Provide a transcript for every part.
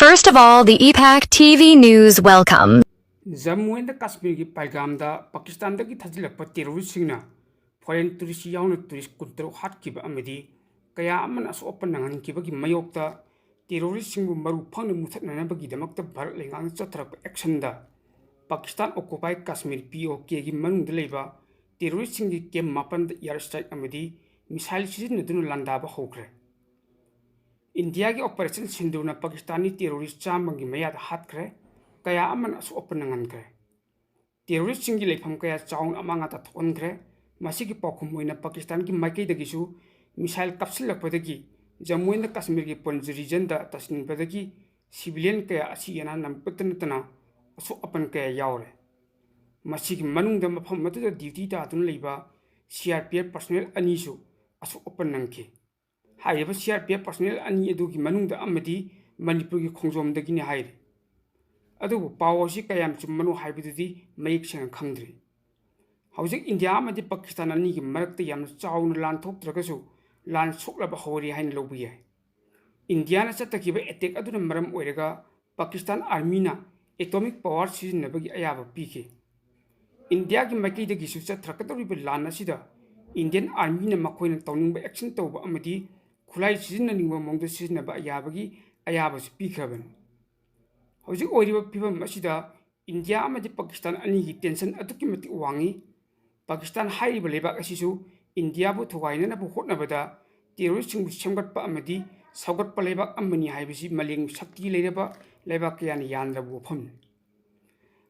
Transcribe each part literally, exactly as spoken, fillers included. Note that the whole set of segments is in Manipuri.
First of all, the E PAC T V News welcome. Jammu and ꯀꯥꯁꯃꯤꯔꯒꯤ ꯄꯍꯜꯒꯥꯝꯗ ꯄꯥꯀꯤꯁꯇꯥꯟꯗꯒꯤ ꯊꯥꯖꯤꯜꯂꯛꯄ ꯇꯦꯔꯣꯔꯤꯁꯁꯤꯡꯅ ꯐꯣꯔꯦꯟ ꯇꯨꯔꯤꯁ ꯌꯥꯎꯅ ꯇꯨꯔꯤꯁ ꯀꯨꯟꯇꯔꯨꯛ ꯍꯥꯠꯈꯤꯕ ꯑꯃꯗꯤ ꯀꯌꯥ ꯑꯃꯅ ꯑꯁꯣꯛ ꯑꯄꯟ ꯅꯪꯍꯟꯈꯤꯕꯒꯤ ꯃꯥꯌꯣꯛꯇ ꯇꯦꯔꯣꯔꯤꯁꯁꯤꯡꯕꯨ ꯃꯔꯨ ꯐꯪꯅ ꯃꯨꯊꯠꯅꯅꯕꯒꯤꯗꯃꯛꯇ ꯚꯥꯔꯠ ꯂꯩꯉꯥꯛꯅ ꯆꯠꯊꯔꯛꯄ ꯑꯦꯛꯁꯟꯗ ꯄꯥꯀꯤꯁꯇꯥꯟ ꯑꯣꯀꯨꯄꯥꯏ ꯀꯥꯁꯃꯤꯔ ꯄꯤ ꯑꯣ ꯀꯦꯒꯤ ꯃꯅꯨꯡꯗ ꯂꯩꯕ ꯇꯦꯔꯣꯔꯤꯁꯁꯤꯡꯒꯤ ꯀꯦꯝ ꯃꯥꯄꯟꯗ ꯏꯌꯥꯔ ꯁ꯭ꯇ꯭ꯔꯥꯏꯛ ꯑꯃꯗꯤ ꯃꯤꯁꯥꯏꯜ ꯁꯤꯖꯤꯟꯅꯗꯨꯅ ꯂꯥꯟꯗꯥꯕ ꯍꯧꯈ꯭ꯔꯦ꯫ ꯏꯟꯗꯤꯌꯥꯒꯤ ꯑꯣꯄꯔꯦꯁꯟ ꯁꯤꯟꯗꯨꯔꯅ ꯄꯥꯀꯤꯁꯇꯥꯟꯒꯤ ꯇꯦꯔꯣꯔꯤꯁ ꯆꯥꯝꯃꯒꯤ ꯃꯌꯥꯗ ꯍꯥꯠꯈ꯭ꯔꯦ, ꯀꯌꯥ ꯑꯃꯅ ꯑꯁꯣꯛ ꯑꯄꯟ ꯅꯪꯍꯟꯈ꯭ꯔꯦ꯫ ꯇꯦꯔꯣꯔꯤꯁꯁꯤꯡꯒꯤ ꯂꯩꯐꯝ ꯀꯌꯥ ꯆꯥꯎꯅ ꯑꯃꯥꯡ ꯑꯇꯥ ꯊꯣꯛꯍꯟꯈ꯭ꯔꯦ꯫ ꯃꯁꯤꯒꯤ ꯄꯥꯎꯈꯨꯝ ꯑꯣꯏꯅ ꯄꯥꯀꯤꯁꯇꯥꯟꯒꯤ ꯃꯥꯏꯀꯩꯗꯒꯤꯁꯨ ꯃꯤꯁꯥꯏꯜ ꯀꯥꯞꯁꯤꯜꯂꯛꯄꯗꯒꯤ ꯖꯝꯃꯨ ꯑꯦꯟ ꯀꯥꯁꯃꯤꯔꯒꯤ ꯄꯨꯟꯆ ꯔꯤꯖꯟꯗ ꯇꯥꯁꯤꯟꯕꯗꯒꯤ ꯁꯤꯚꯤꯂꯤꯌꯟ ꯀꯌꯥ ꯑꯁꯤ ꯑꯅꯥ ꯅꯪꯕꯇ ꯅꯠꯇꯅ ꯑꯁꯣꯛ ꯑꯄꯟ ꯀꯌꯥ ꯌꯥꯎꯔꯦ꯫ ꯃꯁꯤꯒꯤ ꯃꯅꯨꯡꯗ ꯃꯐꯝ ꯑꯗꯨꯗ ꯗ꯭ꯌꯨꯇꯤ ꯇꯥꯗꯨꯅ ꯂꯩꯕ C R P F personal ꯑꯅꯤꯁꯨ ꯑꯁꯣꯛ ꯑꯄꯟ ꯅꯪꯈꯤ꯫ ꯍꯥꯏꯔꯤꯕ C R P F personal ꯑꯅꯤ ꯑꯗꯨꯒꯤ ꯃꯅꯨꯡꯗ ꯑꯃꯗꯤ ꯃꯅꯤꯄꯨꯔꯒꯤ ꯈꯣꯡꯖꯣꯝꯗꯒꯤꯅꯤ ꯍꯥꯏꯔꯤ꯫ ꯑꯗꯨꯕꯨ ꯄꯥꯎ ꯑꯁꯤ ꯀꯌꯥꯝ ꯆꯨꯝꯕꯅꯣ ꯍꯥꯏꯕꯗꯨꯗꯤ ꯃꯌꯦꯛ ꯁꯦꯡꯅ ꯈꯪꯗ꯭ꯔꯤ꯫ ꯍꯧꯖꯤꯛ ꯏꯟꯗꯤꯌꯥ ꯑꯃꯗꯤ ꯄꯥꯀꯤꯁꯇꯥꯟ ꯑꯅꯤꯒꯤ ꯃꯔꯛꯇ ꯌꯥꯝꯅ ꯆꯥꯎꯅ ꯂꯥꯟ ꯊꯣꯛꯇ꯭ꯔꯒꯁꯨ ꯂꯥꯟ ꯁꯣꯛꯂꯕ ꯍꯧꯔꯦ ꯍꯥꯏꯅ ꯂꯧꯕ ꯌꯥꯏ꯫ ꯏꯟꯗꯤꯌꯥꯅ ꯆꯠꯊꯈꯤꯕ ꯑꯦꯇꯦꯛ ꯑꯗꯨꯅ ꯃꯔꯝ ꯑꯣꯏꯔꯒ ꯄꯥꯀꯤꯁꯇꯥꯟ ꯑꯥꯔꯃꯤꯅ ꯑꯦꯇꯣꯃꯤꯛ ꯄꯥꯋꯔ ꯁꯤꯖꯤꯟꯅꯕꯒꯤ ꯑꯌꯥꯕ ꯄꯤꯈꯤ꯫ ꯏꯟꯗꯤꯌꯥꯒꯤ ꯃꯥꯏꯀꯩꯗꯒꯤꯁꯨ ꯆꯠꯊꯔꯛꯀꯗꯧꯔꯤꯕ ꯂꯥꯟ ꯑꯁꯤꯗ ꯏꯟꯗꯤꯌꯟ ꯑꯥꯔꯃꯤꯅ ꯃꯈꯣꯏꯅ ꯇꯧꯅꯤꯡꯕ ꯑꯦꯛꯁꯟ ꯇꯧꯕ ꯑꯃꯗꯤ ꯈꯨꯠꯂꯥꯏ ꯁꯤꯖꯤꯟꯅꯅꯤꯡꯕ ꯃꯑꯣꯡꯗ ꯁꯤꯖꯤꯟꯅꯕ ꯌꯥꯕꯒꯤ ꯑꯌꯥꯕꯁꯨ ꯄꯤꯈ꯭ꯔꯕꯅꯤ꯫ ꯍꯧꯖꯤꯛ ꯑꯣꯏꯔꯤꯕ ꯐꯤꯕꯝ ꯑꯁꯤꯗ ꯏꯟꯗꯤꯌꯥ ꯑꯃꯗꯤ ꯄꯥꯀꯤꯁꯇꯥꯟ ꯑꯅꯤꯒꯤ ꯇꯦꯟꯁꯟ ꯑꯗꯨꯛꯀꯤ ꯃꯇꯤꯛ ꯋꯥꯡꯏ꯫ ꯄꯥꯀꯤꯁꯇꯥꯟ ꯍꯥꯏꯔꯤꯕ ꯂꯩꯕꯥꯛ ꯑꯁꯤꯁꯨ ꯏꯟꯗꯤꯌꯥꯕꯨ ꯊꯨꯒꯥꯏꯅꯅꯕ ꯍꯣꯠꯅꯕꯗ ꯇꯦꯔꯣꯔꯤꯁꯁꯤꯡꯕꯨ ꯁꯦꯝꯒꯠꯄ ꯑꯃꯗꯤ ꯁꯧꯒꯠꯄ ꯂꯩꯕꯥꯛ ꯑꯃꯅꯤ ꯍꯥꯏꯕꯁꯤ ꯃꯥꯂꯦꯝꯒꯤ ꯁꯛꯇꯤ ꯂꯩꯔꯕ ꯂꯩꯕꯥꯛ ꯀꯌꯥꯅ ꯌꯥꯅꯔꯕ ꯋꯥꯐꯝꯅꯤ꯫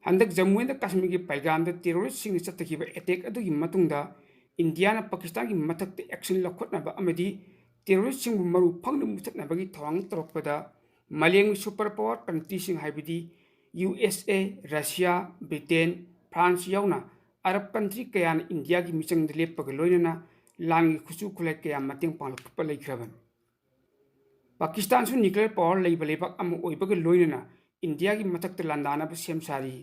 ꯍꯟꯗꯛ ꯖꯝꯃꯨ ꯑꯦꯟ ꯀꯥꯁꯃꯤꯔꯒꯤ ꯄꯍꯜꯒꯥꯝꯗ ꯇꯦꯔꯣꯔꯤꯁꯁꯤꯡꯅ ꯆꯠꯊꯈꯤꯕ ꯑꯦꯇꯦꯛ ꯑꯗꯨꯒꯤ ꯃꯇꯨꯡꯗ ꯏꯟꯗꯤꯌꯥꯅ ꯄꯥꯀꯤꯁꯇꯥꯟꯒꯤ ꯃꯊꯛꯇ ꯑꯦꯛꯁꯟ ꯂꯧꯈꯠꯅꯕ ꯑꯃꯗꯤ ꯇꯦꯔꯣꯔꯤꯁꯁꯤꯡꯕꯨ ꯃꯔꯨ ꯐꯪꯅ ꯃꯨꯊꯠꯅꯕꯒꯤ ꯊꯧꯔꯥꯡ ꯇꯧꯔꯛꯄꯗ ꯃꯥꯂꯦꯝꯒꯤ ꯁꯨꯄꯔ ꯄꯥꯋꯔ ꯀꯟꯇ꯭ꯔꯤꯁꯤꯡ ꯍꯥꯏꯕꯗꯤ ꯌꯨ ꯑꯦꯁ ꯑꯦ, ꯔꯁꯤꯌꯥ, ꯕ꯭ꯔꯤꯇꯦꯟ, ꯐ꯭ꯔꯥꯟꯁ ꯌꯥꯎꯅ ꯑꯔꯕ ꯀꯟꯇ꯭ꯔꯤ ꯀꯌꯥꯅ ꯏꯟꯗꯤꯌꯥꯒꯤ ꯃꯤꯆꯪꯗ ꯂꯦꯞꯄꯒ ꯂꯣꯏꯅꯅ ꯂꯥꯟꯒꯤ ꯈꯨꯠꯁꯨ ꯈꯨꯠꯂꯥꯏ ꯀꯌꯥ ꯃꯇꯦꯡ ꯄꯥꯡꯂꯛꯄ ꯂꯩꯈ꯭ꯔꯕꯅꯤ꯫ ꯄꯥꯀꯤꯁꯇꯥꯟꯁꯨ ꯅ꯭ꯌꯨꯀ꯭ꯂꯤꯌꯔ ꯄꯥꯋꯔ ꯂꯩꯕ ꯂꯩꯕꯥꯛ ꯑꯃ ꯑꯣꯏꯕꯒ ꯂꯣꯏꯅꯅ ꯏꯟꯗꯤꯌꯥꯒꯤ ꯃꯊꯛꯇ ꯂꯥꯟꯗꯥꯅꯕ ꯁꯦꯝ ꯁꯥꯔꯤ꯫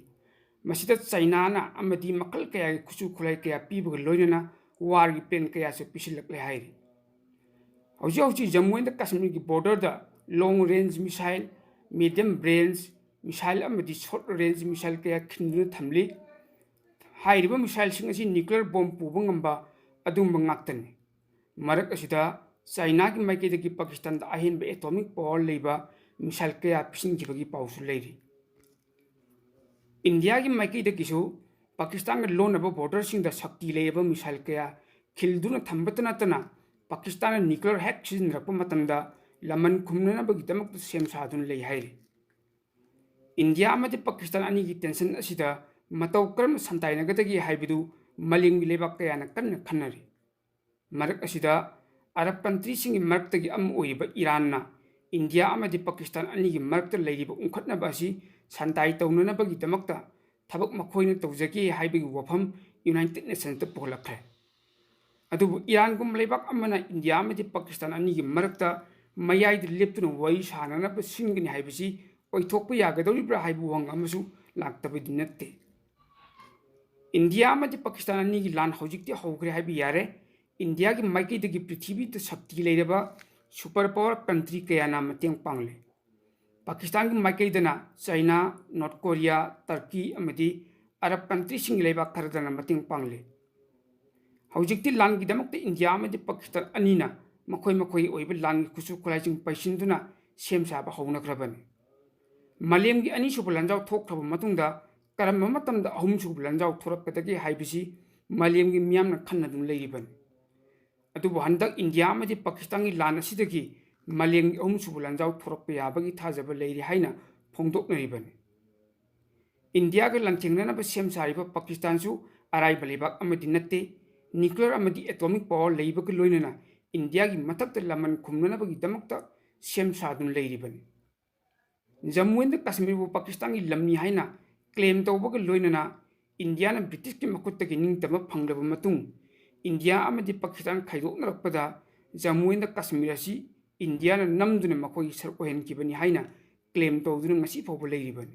ꯃꯁꯤꯗ ꯆꯥꯏꯅꯥꯅ ꯑꯃꯗꯤ ꯃꯈꯜ ꯀꯌꯥꯒꯤ ꯈꯨꯠꯁꯨ ꯈꯨꯠꯂꯥꯏ ꯀꯌꯥ ꯄꯤꯕꯒ ꯂꯣꯏꯅꯅ ꯋꯥꯔꯒꯤ ꯄ꯭ꯂꯦꯟ ꯀꯌꯥꯁꯨ ꯄꯤꯁꯤꯜꯂꯛꯂꯦ ꯍꯥꯏꯔꯤ꯫ ꯍꯧꯖꯤꯛ ꯍꯧꯖꯤꯛ ꯖꯝꯃꯨ ꯑꯦꯟ ꯀꯥꯁꯃꯤꯔꯒꯤ ꯕꯣꯔꯗꯔꯗ long range missile medium range missile ꯑꯃꯗꯤ short range missile ꯀꯌꯥ ꯈꯤꯟꯗꯨꯅ ꯊꯝꯂꯤ꯫ ꯍꯥꯏꯔꯤꯕ missileꯁꯤꯡ ꯑꯁꯤ nuclear bomb ꯄꯨꯕ ꯉꯝꯕ ꯑꯗꯨꯒꯨꯝꯕ ꯉꯥꯛꯇꯅꯤ꯫ ꯃꯔꯛ ꯑꯁꯤꯗ ꯆꯥꯏꯅꯥꯒꯤ ꯃꯥꯏꯀꯩꯗꯒꯤ ꯄꯥꯀꯤꯁꯇꯥꯟꯗ ꯑꯍꯦꯟꯕ atomic power ꯂꯩꯕ missile ꯀꯌꯥ ꯄꯤꯁꯤꯟꯈꯤꯕꯒꯤ ꯄꯥꯎꯁꯨ ꯂꯩꯔꯤ꯫ ꯏꯟꯗꯤꯌꯥꯒꯤ ꯃꯥꯏꯀꯩꯗꯒꯤꯁꯨ ꯄꯥꯀꯤꯁꯇꯥꯟꯒ ꯂꯣꯟꯅꯕ borderꯁꯤꯡꯗ ꯁꯛꯇꯤ ꯂꯩꯔꯕ missile ꯀꯌꯥ ꯈꯤꯜꯗꯨꯅ ꯊꯝꯕꯇ ꯅꯠꯇꯅ, ꯄꯥꯀꯤꯁꯇꯥꯟꯅ nuclear ꯍꯦꯛ ꯁꯤꯖꯤꯟꯅꯔꯛꯄ ꯃꯇꯝꯗ ꯂꯃꯟ ꯈꯨꯝꯅꯅꯕꯒꯤꯗꯃꯛꯇ ꯁꯦꯝ ꯁꯥꯗꯨꯅ ꯂꯩ ꯍꯥꯏꯔꯤ꯫ ꯏꯟꯗꯤꯌꯥ ꯑꯃꯗꯤ ꯄꯥꯀꯤꯁꯇꯥꯟ ꯑꯅꯤꯒꯤ tension ꯑꯁꯤꯗ ꯃꯇꯧ ꯀꯔꯝꯅ ꯁꯟꯗꯥꯏꯅꯒꯗꯒꯦ ꯍꯥꯏꯕꯗꯨ ꯃꯥꯂꯦꯝꯒꯤ ꯂꯩꯕꯥꯛ ꯀꯌꯥꯅ ꯀꯟꯅ ꯈꯟꯅꯔꯤ꯫ ꯃꯔꯛ ꯑꯁꯤꯗ ꯑꯔꯕ countryꯁꯤꯡꯒꯤ ꯃꯔꯛꯇꯒꯤ ꯑꯃ ꯑꯣꯏꯔꯤꯕ ꯏꯔꯥꯟꯅ ꯏꯟꯗꯤꯌꯥ ꯑꯃꯗꯤ ꯄꯥꯀꯤꯁꯇꯥꯟ ꯑꯅꯤꯒꯤ ꯃꯔꯛꯇ ꯂꯩꯔꯤꯕ ꯎꯪꯈꯠꯅꯕ ꯑꯁꯤ ꯁꯟꯗꯥꯏ ꯇꯧꯅꯅꯕꯒꯤꯗꯃꯛꯇ ꯊꯕꯛ ꯃꯈꯣꯏꯅ ꯇꯧꯖꯒꯦ ꯍꯥꯏꯕꯒꯤ ꯋꯥꯐꯝ United Nationsꯇ ꯄꯨꯈꯠꯂꯛꯈ꯭ꯔꯦ꯫ ꯑꯗꯨꯕꯨ ꯏꯔꯥꯟꯒꯨꯝꯕ ꯂꯩꯕꯥꯛ ꯑꯃꯅ ꯏꯟꯗꯤꯌꯥ ꯑꯃꯗꯤ ꯄꯥꯀꯤꯁꯇꯥꯟ ꯑꯅꯤꯒꯤ ꯃꯔꯛꯇ ꯃꯌꯥꯏꯗ ꯂꯦꯞꯇꯨꯅ ꯋꯥꯔꯤ ꯁꯥꯅꯅꯕ ꯁꯤꯟꯒꯅꯤ ꯍꯥꯏꯕꯁꯤ ꯑꯣꯏꯊꯣꯛꯄ ꯌꯥꯒꯗꯧꯔꯤꯕ꯭ꯔꯥ ꯍꯥꯏꯕ ꯋꯥꯍꯪ ꯑꯃꯁꯨ ꯂꯥꯛꯇꯕꯗꯤ ꯅꯠꯇꯦ꯫ ꯏꯟꯗꯤꯌꯥ ꯑꯃꯗꯤ ꯄꯥꯀꯤꯁꯇꯥꯟ ꯑꯅꯤꯒꯤ ꯂꯥꯟ ꯍꯧꯖꯤꯛꯇꯤ ꯍꯧꯈ꯭ꯔꯦ ꯍꯥꯏꯕ ꯌꯥꯔꯦ꯫ ꯏꯟꯗꯤꯌꯥꯒꯤ ꯃꯥꯏꯀꯩꯗꯒꯤ ꯄ꯭ꯔꯤꯊꯤꯕꯤꯗ ꯁꯛꯇꯤ ꯂꯩꯔꯕ super power country ꯀꯌꯥꯅ ꯃꯇꯦꯡ ꯄꯥꯡꯂꯤ꯫ ꯄꯥꯀꯤꯁꯇꯥꯟꯒꯤ ꯃꯥꯏꯀꯩꯗꯅ ꯆꯥꯏꯅꯥ, ꯅꯣꯔꯠ ꯀꯣꯔꯤꯌꯥ, ꯇꯔꯀꯤ ꯑꯃꯗꯤ ꯑꯔꯕ countryꯁꯤꯡꯒꯤ ꯂꯩꯕꯥꯛ ꯈꯔꯗꯅ ꯃꯇꯦꯡ ꯄꯥꯡꯂꯤ꯫ ꯍꯧꯖꯤꯛꯇꯤ ꯂꯥꯟꯒꯤꯗꯃꯛꯇ ꯏꯟꯗꯤꯌꯥ ꯑꯃꯗꯤ ꯄꯥꯀꯤꯁꯇꯥꯟ ꯑꯅꯤꯅ ꯃꯈꯣꯏ ꯃꯈꯣꯏꯒꯤ ꯑꯣꯏꯕ ꯂꯥꯟꯒꯤ ꯈꯨꯠꯁꯨ ꯈꯨꯠꯂꯥꯏꯁꯤꯡ ꯄꯩꯁꯤꯟꯗꯨꯅ ꯁꯦꯝ ꯁꯥꯕ ꯍꯧꯅꯈ꯭ꯔꯕꯅꯤ꯫ ꯃꯥꯂꯦꯝꯒꯤ ꯑꯅꯤꯁꯨꯕ ꯂꯥꯟꯖꯥꯎ ꯊꯣꯛꯈ꯭ꯔꯕ ꯃꯇꯨꯡꯗ ꯀꯔꯝꯕ ꯃꯇꯝꯗ ꯑꯍꯨꯝꯁꯨꯕ ꯂꯥꯟꯖꯥꯎ ꯊꯣꯔꯛꯀꯗꯒꯦ ꯍꯥꯏꯕꯁꯤ ꯃꯥꯂꯦꯝꯒꯤ ꯃꯤꯌꯥꯝꯅ ꯈꯟꯅꯗꯨꯅ ꯂꯩꯔꯤꯕꯅꯤ꯫ ꯑꯗꯨꯕꯨ ꯍꯟꯗꯛ ꯏꯟꯗꯤꯌꯥ ꯑꯃꯗꯤ ꯄꯥꯀꯤꯁꯇꯥꯟꯒꯤ ꯂꯥꯟ ꯑꯁꯤꯗꯒꯤ ꯃꯥꯂꯦꯝꯒꯤ ꯑꯍꯨꯝꯁꯨꯕ ꯂꯥꯟꯖꯥꯎ ꯊꯣꯔꯛꯄ ꯌꯥꯕꯒꯤ ꯊꯥꯖꯕ ꯂꯩꯔꯤ ꯍꯥꯏꯅ ꯐꯣꯡꯗꯣꯛꯅꯔꯤꯕꯅꯤ꯫ ꯏꯟꯗꯤꯌꯥꯒ ꯂꯥꯟꯊꯦꯡꯅꯅꯕ ꯁꯦꯝ ꯁꯥꯔꯤꯕ ꯄꯥꯀꯤꯁꯇꯥꯟꯁꯨ ꯑꯔꯥꯏꯕ ꯂꯩꯕꯥꯛ ꯑꯃꯗꯤ ꯅꯠꯇꯦ꯫ Nuclear ꯑꯃꯗꯤ atomic power ꯂꯩꯕꯒ ꯂꯣꯏꯅꯅ ꯏꯟꯗꯤꯌꯥꯒꯤ ꯃꯊꯛꯇ ꯂꯃꯟ ꯈꯨꯝꯅꯅꯕꯒꯤꯗꯃꯛꯇ ꯁꯦꯝ ꯁꯥꯗꯨꯅ ꯂꯩꯔꯤꯕꯅꯤ꯫ ꯖꯝꯃꯨ ꯑꯦꯟ ꯀꯥꯁꯃꯤꯔꯕꯨ ꯄꯥꯀꯤꯁꯇꯥꯟꯒꯤ ꯂꯝꯅꯤ ꯍꯥꯏꯅ claim ꯇꯧꯕꯒ ꯂꯣꯏꯅꯅ ꯏꯟꯗꯤꯌꯥꯅ ꯕ꯭ꯔꯤꯇꯤꯁꯀꯤ ꯃꯈꯨꯠꯇꯒꯤ ꯅꯤꯡꯇꯝꯕ ꯐꯪꯂꯕ ꯃꯇꯨꯡ, ꯏꯟꯗꯤꯌꯥ ꯑꯃꯗꯤ ꯄꯥꯀꯤꯁꯇꯥꯟ ꯈꯥꯏꯗꯣꯛꯅꯔꯛꯄꯗ ꯖꯝꯃꯨ ꯑꯦꯟ ꯀꯥꯁꯃꯤꯔ ꯑꯁꯤ ꯏꯟꯗꯤꯌꯥꯅ ꯅꯝꯗꯨꯅ ꯃꯈꯣꯏꯒꯤ ꯁꯔꯨꯛ ꯑꯣꯏꯍꯟꯈꯤꯕꯅꯤ ꯍꯥꯏꯅ claim ꯇꯧꯗꯨꯅ ꯉꯁꯤ ꯐꯥꯎꯕ ꯂꯩꯔꯤꯕꯅꯤ꯫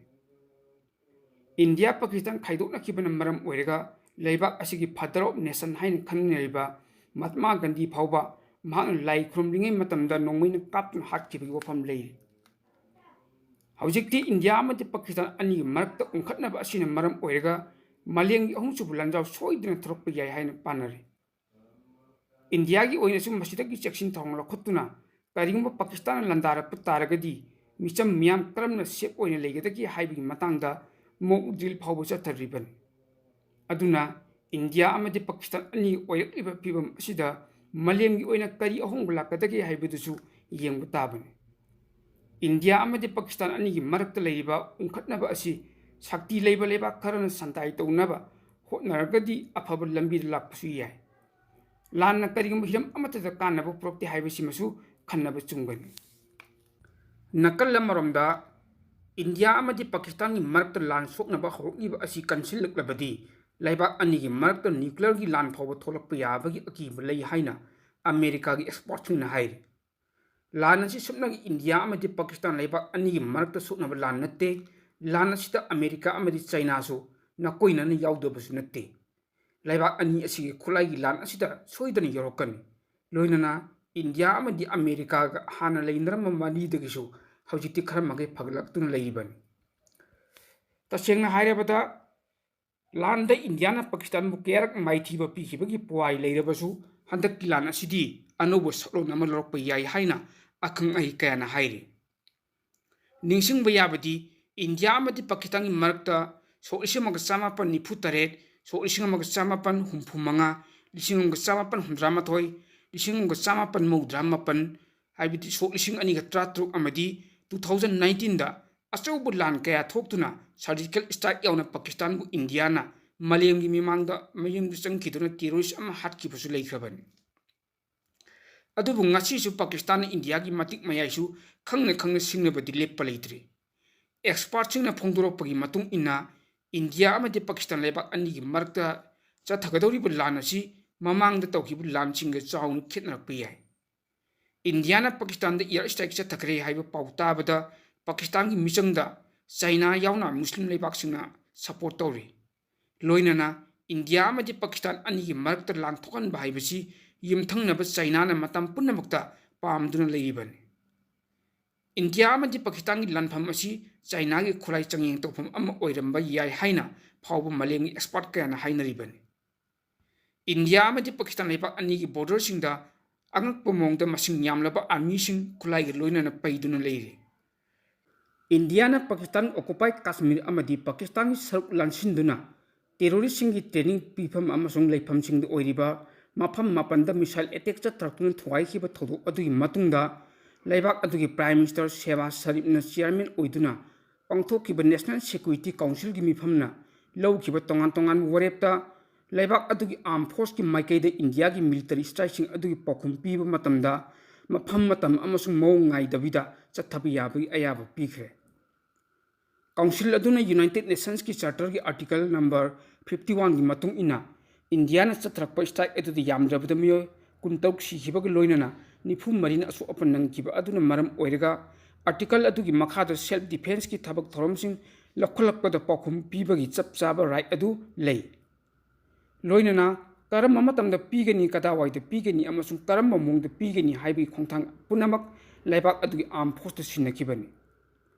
ꯏꯟꯗꯤꯌꯥ ꯄꯥꯀꯤꯁꯇꯥꯟ ꯈꯥꯏꯗꯣꯛꯅꯈꯤꯕꯅ ꯃꯔꯝ ꯑꯣꯏꯔꯒ ꯂꯩꯕꯥꯛ ꯑꯁꯤꯒꯤ father of nation ꯍꯥꯏꯅ ꯈꯪꯅꯔꯤꯕ ꯃꯍꯥꯠꯃꯥ ꯒꯥꯟꯙꯤ ꯐꯥꯎꯕ ꯃꯍꯥꯛꯅ ꯂꯥꯏ ꯈꯨꯔꯨꯝꯂꯤꯉꯩ ꯃꯇꯝꯗ ꯅꯣꯡꯃꯩꯅ ꯀꯥꯞꯇꯨꯅ ꯍꯥꯠꯈꯤꯕꯒꯤ ꯋꯥꯐꯝ ꯂꯩꯔꯤ꯫ ꯍꯧꯖꯤꯛꯇꯤ ꯏꯟꯗꯤꯌꯥ ꯑꯃꯗꯤ ꯄꯥꯀꯤꯁꯇꯥꯟ ꯑꯅꯤꯒꯤ ꯃꯔꯛꯇ ꯎꯪꯈꯠꯅꯕ ꯑꯁꯤꯅ ꯃꯔꯝ ꯑꯣꯏꯔꯒ ꯃꯥꯂꯦꯝꯒꯤ ꯑꯍꯨꯝꯁꯨꯕ ꯂꯥꯟꯖꯥꯎ ꯁꯣꯏꯗꯅ ꯊꯣꯔꯛꯄ ꯌꯥꯏ ꯍꯥꯏꯅ ꯄꯥꯅꯔꯤ꯫ ꯏꯟꯗꯤꯌꯥꯒꯤ ꯑꯣꯏꯅꯁꯨ ꯃꯁꯤꯗꯒꯤ ꯆꯦꯛꯁꯤꯟ ꯊꯧꯔꯥꯡ ꯂꯧꯈꯠꯇꯨꯅ ꯀꯔꯤꯒꯨꯝꯕ ꯄꯥꯀꯤꯁꯇꯥꯟꯅ ꯂꯥꯟꯗꯥꯔꯛꯄ ꯇꯥꯔꯒꯗꯤ ꯃꯤꯆꯝ ꯃꯤꯌꯥꯝ ꯀꯔꯝꯅ ꯁꯦꯐ ꯑꯣꯏꯅ ꯂꯩꯒꯗꯒꯦ ꯍꯥꯏꯕꯒꯤ ꯃꯇꯥꯡꯗ ꯃꯣꯛ ꯗ꯭ꯔꯤꯜ ꯐꯥꯎꯕ ꯆꯠꯊꯔꯤꯕꯅꯤ꯫ ꯑꯗꯨꯅ ꯏꯟꯗꯤꯌꯥ ꯑꯃꯗꯤ ꯄꯥꯀꯤꯁꯇꯥꯟ ꯑꯅꯤ ꯑꯣꯏꯔꯛꯂꯤꯕ ꯐꯤꯕꯝ ꯑꯁꯤꯗ ꯃꯥꯂꯦꯝꯒꯤ ꯑꯣꯏꯅ ꯀꯔꯤ ꯑꯍꯣꯡꯕ ꯂꯥꯛꯀꯗꯒꯦ ꯍꯥꯏꯕꯗꯨꯁꯨ ꯌꯦꯡꯕ ꯇꯥꯕꯅꯤ꯫ ꯏꯟꯗꯤꯌꯥ ꯑꯃꯗꯤ ꯄꯥꯀꯤꯁꯇꯥꯟ ꯑꯅꯤꯒꯤ ꯃꯔꯛꯇ ꯂꯩꯔꯤꯕ ꯎꯪꯈꯠꯅꯕ ꯑꯁꯤ ꯁꯛꯇꯤ ꯂꯩꯕ ꯂꯩꯕꯥꯛ ꯈꯔꯅ ꯁꯟꯗꯥꯏ ꯇꯧꯅꯕ ꯍꯣꯠꯅꯔꯒꯗꯤ ꯑꯐꯕ ꯂꯝꯕꯤꯗ ꯂꯥꯛꯄꯁꯨ ꯌꯥꯏ꯫ ꯂꯥꯟꯅ ꯀꯔꯤꯒꯨꯝꯕ ꯍꯤꯔꯝ ꯑꯃꯠꯇꯗ ꯀꯥꯟꯅꯕ ꯄꯨꯔꯛꯇꯦ ꯍꯥꯏꯕꯁꯤꯃꯁꯨ ꯈꯟꯅꯕ ꯆꯨꯝꯒꯅꯤ꯫ ꯅꯥꯀꯜ ꯑꯃꯔꯣꯝꯗ, ꯏꯟꯗꯤꯌꯥ ꯑꯃꯗꯤ ꯄꯥꯀꯤꯁꯇꯥꯟꯒꯤ ꯃꯔꯛꯇ ꯂꯥꯟ ꯁꯣꯛꯅꯕ ꯍꯧꯔꯛꯂꯤꯕ ꯑꯁꯤ ꯀꯟꯁꯤꯜꯂꯛꯂꯕꯗꯤ ꯂꯩꯕꯥꯛ ꯑꯅꯤꯒꯤ ꯃꯔꯛꯇ ꯅ꯭ꯌꯨꯀ꯭ꯂꯤꯌꯔꯒꯤ ꯂꯥꯟ ꯐꯥꯎꯕ ꯊꯣꯛꯂꯛꯄ ꯌꯥꯕꯒꯤ ꯑꯀꯤꯕ ꯂꯩ ꯍꯥꯏꯅ ꯑꯃꯦꯔꯤꯀꯥꯒꯤ ꯑꯦꯛꯁꯄꯔꯠꯁꯤꯡꯅ ꯍꯥꯏꯔꯤ꯫ ꯂꯥꯟ ꯑꯁꯤ ꯁꯨꯞꯅꯒꯤ ꯏꯟꯗꯤꯌꯥ ꯑꯃꯗꯤ ꯄꯥꯀꯤꯁꯇꯥꯟ ꯂꯩꯕꯥꯛ ꯑꯅꯤꯒꯤ ꯃꯔꯛꯇ ꯁꯣꯛꯅꯕ ꯂꯥꯟ ꯅꯠꯇꯦ꯫ ꯂꯥꯟ ꯑꯁꯤꯗ ꯑꯃꯦꯔꯤꯀꯥ ꯑꯃꯗꯤ ꯆꯥꯏꯅꯥꯁꯨ ꯅꯥꯀꯣꯏꯅꯅ ꯌꯥꯎꯗꯕꯁꯨ ꯅꯠꯇꯦ꯫ ꯂꯩꯕꯥꯛ ꯑꯅꯤ ꯑꯁꯤꯒꯤ ꯈꯨꯠꯂꯥꯏꯒꯤ ꯂꯥꯟ ꯑꯁꯤꯗ ꯁꯣꯏꯗꯅ ꯌꯧꯔꯛꯀꯅꯤ꯫ ꯂꯣꯏꯅꯅ ꯏꯟꯗꯤꯌꯥ ꯑꯃꯗꯤ ꯑꯃꯦꯔꯤꯀꯥꯒ ꯍꯥꯟꯅ ꯂꯩꯅꯔꯝꯕ ꯃꯔꯤꯗꯒꯤꯁꯨ ꯍꯧꯖꯤꯛꯇꯤ ꯈꯔ ꯃꯈꯩ ꯐꯒꯠꯂꯛꯇꯨꯅ ꯂꯩꯔꯤꯕꯅꯤ꯫ ꯇꯁꯦꯡꯅ ꯍꯥꯏꯔꯕꯗ, ꯂꯥꯟꯗ ꯏꯟꯗꯤꯌꯥꯅ ꯄꯥꯀꯤꯁꯇꯥꯟꯕꯨ ꯀꯌꯥꯔꯛ ꯃꯥꯏꯊꯤꯕ ꯄꯤꯈꯤꯕꯒꯤ ꯄꯨꯋꯥꯔꯤ ꯂꯩꯔꯕꯁꯨ, ꯍꯟꯗꯛꯀꯤ ꯂꯥꯟ ꯑꯁꯤꯗꯤ ꯑꯅꯧꯕ ꯁꯛꯂꯣꯟ ꯑꯃ ꯂꯧꯔꯛꯄ ꯌꯥꯏ ꯍꯥꯏꯅ ꯑꯈꯪ ꯑꯍꯩ ꯀꯌꯥꯅ ꯍꯥꯏꯔꯤ꯫ ꯅꯤꯡꯁꯤꯡꯕ ꯌꯥꯕꯗꯤ, ꯏꯟꯗꯤꯌꯥ ꯑꯃꯗꯤ ꯄꯥꯀꯤꯁꯇꯥꯟꯒꯤ ꯃꯔꯛꯇ ꯁꯣꯛ ꯂꯤꯁꯤꯡ ꯑꯃꯒ ꯆꯥꯃꯥꯄꯟ ꯅꯤꯐꯨ ꯇꯔꯦꯠ, ꯁꯣꯛ ꯂꯤꯁꯤꯡ ꯑꯃꯒ ꯆꯥꯃꯥꯄꯟ ꯍꯨꯝꯐꯨ ꯃꯉꯥ, ꯂꯤꯁꯤꯡ ꯑꯃꯒ ꯆꯥꯃꯥꯄꯟ ꯍꯨꯝꯗ꯭ꯔꯥ ꯃꯥꯊꯣꯏ, ꯂꯤꯁꯤꯡ ꯑꯃꯒ ꯆꯥꯃꯥꯄꯟ ꯃꯧꯗ꯭ꯔꯥ ꯃꯥꯄꯟ, ꯍꯥꯏꯕꯗꯤ ꯁꯣꯛ ꯂꯤꯁꯤꯡ ꯑꯅꯤꯒ ꯇꯔꯥꯇꯔꯨꯛ ꯑꯃꯗꯤ two thousand nineteenꯗ ꯑꯆꯧꯕ ꯂꯥꯟ ꯀꯌꯥ ꯊꯣꯛꯇꯨꯅ surgical strike ꯌꯥꯎꯅ ꯄꯥꯀꯤꯁꯇꯥꯟꯕꯨ ꯏꯟꯗꯤꯌꯥꯅ ꯃꯥꯂꯦꯝꯒꯤ ꯃꯤꯃꯥꯡꯗ ꯃꯌꯨꯝꯗ ꯆꯪꯈꯤꯗꯨꯅ terrorist ꯑꯃ ꯍꯥꯠꯈꯤꯕꯁꯨ ꯂꯩꯈ꯭ꯔꯕꯅꯤ꯫ ꯑꯗꯨꯕꯨ ꯉꯁꯤꯁꯨ ꯄꯥꯀꯤꯁꯇꯥꯟꯅ ꯏꯟꯗꯤꯌꯥꯒꯤ ꯃꯇꯤꯛ ꯃꯌꯥꯏꯁꯨ ꯈꯪꯅ ꯈꯪꯅ ꯁꯤꯡꯅꯕꯗꯤ ꯂꯦꯞꯄ ꯂꯩꯇ꯭ꯔꯤ꯫ ꯑꯦꯛꯁꯄꯥꯔꯠꯁꯤꯡꯅ ꯐꯣꯡꯗꯣꯔꯛꯄꯒꯤ ꯃꯇꯨꯡ ꯏꯟꯅ, ꯏꯟꯗꯤꯌꯥ ꯑꯃꯗꯤ ꯄꯥꯀꯤꯁꯇꯥꯟ ꯂꯩꯕꯥꯛ ꯑꯅꯤꯒꯤ ꯃꯔꯛꯇ ꯆꯠꯊꯒꯗꯧꯔꯤꯕ ꯂꯥꯟ ꯑꯁꯤ ꯃꯃꯥꯡꯗ ꯇꯧꯈꯤꯕ ꯂꯥꯟꯁꯤꯡꯒ ꯆꯥꯎꯅ ꯈꯦꯠꯅꯔꯛꯄ ꯌꯥꯏ꯫ ꯏꯟꯗꯤꯌꯥꯅ ꯄꯥꯀꯤꯁꯇꯥꯟꯗ air strike ꯆꯠꯊꯈ꯭ꯔꯦ ꯍꯥꯏꯕ ꯄꯥꯎ ꯇꯥꯕꯗ ꯄꯥꯀꯤꯁꯇꯥꯟꯒꯤ ꯃꯤꯆꯪꯗ ꯆꯥꯏꯅꯥ ꯌꯥꯎꯅ ꯃꯨꯁꯂꯤꯝ ꯂꯩꯕꯥꯛꯁꯤꯡꯅ support ꯇꯧꯔꯤ꯫ ꯂꯣꯏꯅꯅ ꯏꯟꯗꯤꯌꯥ ꯑꯃꯗꯤ ꯄꯥꯀꯤꯁꯇꯥꯟ ꯑꯅꯤꯒꯤ ꯃꯔꯛꯇ ꯂꯥꯟ ꯊꯣꯛꯍꯟꯕ ꯍꯥꯏꯕꯁꯤ ꯌꯨꯝꯊꯪꯅꯕ ꯆꯥꯏꯅꯥꯅ ꯃꯇꯝ ꯄꯨꯝꯅꯃꯛꯇ ꯄꯥꯝꯗꯨꯅ ꯂꯩꯔꯤꯕꯅꯤ꯫ ꯏꯟꯗꯤꯌꯥ ꯑꯃꯗꯤ ꯄꯥꯀꯤꯁꯇꯥꯟꯒꯤ ꯂꯥꯟꯐꯝ ꯑꯁꯤ ꯆꯥꯏꯅꯥꯒꯤ ꯈꯨꯠꯂꯥꯏ ꯆꯥꯡꯌꯦꯡ ꯇꯧꯐꯝ ꯑꯃ ꯑꯣꯏꯔꯝꯕ ꯌꯥꯏ ꯍꯥꯏꯅ ꯐꯥꯎꯕ ꯃꯥꯂꯦꯝꯒꯤ ꯑꯦꯛꯁꯄꯔꯠ ꯀꯌꯥꯅ ꯍꯥꯏꯅꯔꯤꯕꯅꯤ꯫ ꯏꯟꯗꯤꯌꯥ ꯑꯃꯗꯤ ꯄꯥꯀꯤꯁꯇꯥꯟ ꯂꯩꯕꯥꯛ ꯑꯅꯤꯒꯤ ꯕꯣꯔꯗꯔꯁꯤꯡꯗ ꯑꯉꯛꯄ ꯃꯑꯣꯡꯗ ꯃꯁꯤꯡ ꯌꯥꯝꯂꯕ ꯑꯥꯔꯃꯤꯁꯤꯡ ꯈꯨꯠꯂꯥꯏꯒ ꯂꯣꯏꯅꯅ ꯄꯩꯗꯨꯅ ꯂꯩꯔꯤ꯫ ꯏꯟꯗꯤꯌꯥꯅ ꯄꯥꯀꯤꯁꯇꯥꯟ ꯑꯣꯀꯨꯄꯥꯏ ꯀꯥꯁꯃꯤꯔ ꯑꯃꯗꯤ ꯄꯥꯀꯤꯁꯇꯥꯟꯒꯤ ꯁꯔꯨꯛ ꯂꯥꯟꯁꯤꯟꯗꯨꯅ ꯇꯦꯔꯣꯔꯤꯁꯁꯤꯡꯒꯤ ꯇ꯭ꯔꯦꯅꯤꯡ ꯄꯤꯐꯝ ꯑꯃꯁꯨꯡ ꯂꯩꯐꯝꯁꯤꯡꯗ ꯑꯣꯏꯔꯤꯕ ꯃꯐꯝ ꯃꯥꯄꯟꯗ ꯃꯤꯁꯥꯏꯜ ꯑꯦꯇꯦꯛ ꯆꯠꯊꯔꯛꯇꯨꯅ ꯊꯨꯒꯥꯏꯈꯤꯕ ꯊꯧꯗꯣꯛ ꯑꯗꯨꯒꯤ ꯃꯇꯨꯡꯗ ꯂꯩꯕꯥꯛ ꯑꯗꯨꯒꯤ ꯄ꯭ꯔꯥꯏꯝ ꯃꯤꯅꯤꯁꯇꯔ ꯁꯦꯍꯕꯥꯖ ꯁꯔꯤꯐꯅ ꯆꯤꯌꯥꯔꯃꯦꯟ ꯑꯣꯏꯗꯨꯅ ꯄꯥꯡꯊꯣꯛꯈꯤꯕ ꯅꯦꯁꯅꯦꯜ ꯁꯦꯀ꯭ꯌꯨꯔꯤꯇꯤ ꯀꯥꯎꯟꯁꯤꯜꯒꯤ ꯃꯤꯐꯝꯅ ꯂꯧꯈꯤꯕ ꯇꯣꯉꯥꯟ ꯇꯣꯉꯥꯟꯕ ꯋꯥꯔꯦꯞꯇ ꯂꯩꯕꯥꯛ ꯑꯗꯨꯒꯤ ꯑꯥꯔꯝ ꯐꯣꯔꯁꯀꯤ ꯃꯥꯏꯀꯩꯗ ꯏꯟꯗꯤꯌꯥꯒꯤ ꯃꯤꯂꯤꯇꯔꯤ ꯁ꯭ꯇ꯭ꯔꯥꯏꯛꯁꯤꯡ ꯑꯗꯨꯒꯤ ꯄꯥꯎꯈꯨꯝ ꯄꯤꯕ ꯃꯇꯝꯗ ꯃꯐꯝ ꯃꯇꯝ ꯑꯃꯁꯨꯡ ꯃꯑꯣꯡ ꯉꯥꯏꯗꯕꯤꯗ ꯆꯠꯊꯕ ꯌꯥꯕꯒꯤ ꯑꯌꯥꯕ ꯄꯤꯈ꯭ꯔꯦ꯫ ꯀꯥꯎꯟꯁꯤꯜ ꯑꯗꯨꯅ ꯌꯨꯅꯥꯏꯇꯦꯗ ꯅꯦꯁꯟꯁꯀꯤ ꯆꯥꯔꯇꯔꯒꯤ ꯑꯥꯔꯇꯤꯀꯜ ꯅꯝꯕꯔ ꯐꯤꯐꯇꯤ ꯋꯥꯟꯒꯤ ꯃꯇꯨꯡ ꯏꯟꯅ ꯏꯟꯗꯤꯌꯥꯅ ꯆꯠꯊꯔꯛꯄ ꯁ꯭ꯇ꯭ꯔꯥꯏꯛ ꯑꯗꯨꯗ ꯌꯥꯝꯗ꯭ꯔꯕꯗ ꯃꯤꯑꯣꯏ ꯀꯨꯟꯇꯔꯨꯛ ꯁꯤꯈꯤꯕꯒ ꯂꯣꯏꯅꯅ ꯅꯤꯐꯨ ꯃꯔꯤꯅ ꯑꯁꯣꯛ ꯑꯄꯟ ꯅꯪꯈꯤꯕ ꯑꯗꯨꯅ ꯃꯔꯝ ꯑꯣꯏꯔꯒ ꯑꯥꯔꯇꯤꯀꯜ ꯑꯗꯨꯒꯤ ꯃꯈꯥꯗ ꯁꯦꯜꯐ ꯗꯤꯐꯦꯟꯁꯀꯤ ꯊꯕꯛ ꯊꯧꯔꯝꯁꯤꯡ ꯂꯧꯈꯠꯂꯛꯄꯗ ꯄꯥꯎꯈꯨꯝ ꯄꯤꯕꯒꯤ ꯆꯞ ꯆꯥꯕ ꯔꯥꯏꯠ ꯑꯗꯨ ꯂꯩ꯫ ꯂꯣꯏꯅꯅ ꯀꯔꯝꯕ ꯃꯇꯝꯗ ꯄꯤꯒꯅꯤ, ꯀꯗꯥꯏꯋꯥꯏꯗ ꯄꯤꯒꯅꯤ ꯑꯃꯁꯨꯡ ꯀꯔꯝꯕ ꯃꯑꯣꯡꯗ ꯄꯤꯒꯅꯤ ꯍꯥꯏꯕꯒꯤ ꯈꯣꯡꯊꯥꯡ ꯄꯨꯝꯅꯃꯛ ꯂꯩꯕꯥꯛ ꯑꯗꯨꯒꯤ ꯑꯥꯔꯝ ꯐꯣꯔꯁꯇ ꯁꯤꯟꯅꯈꯤꯕꯅꯤ꯫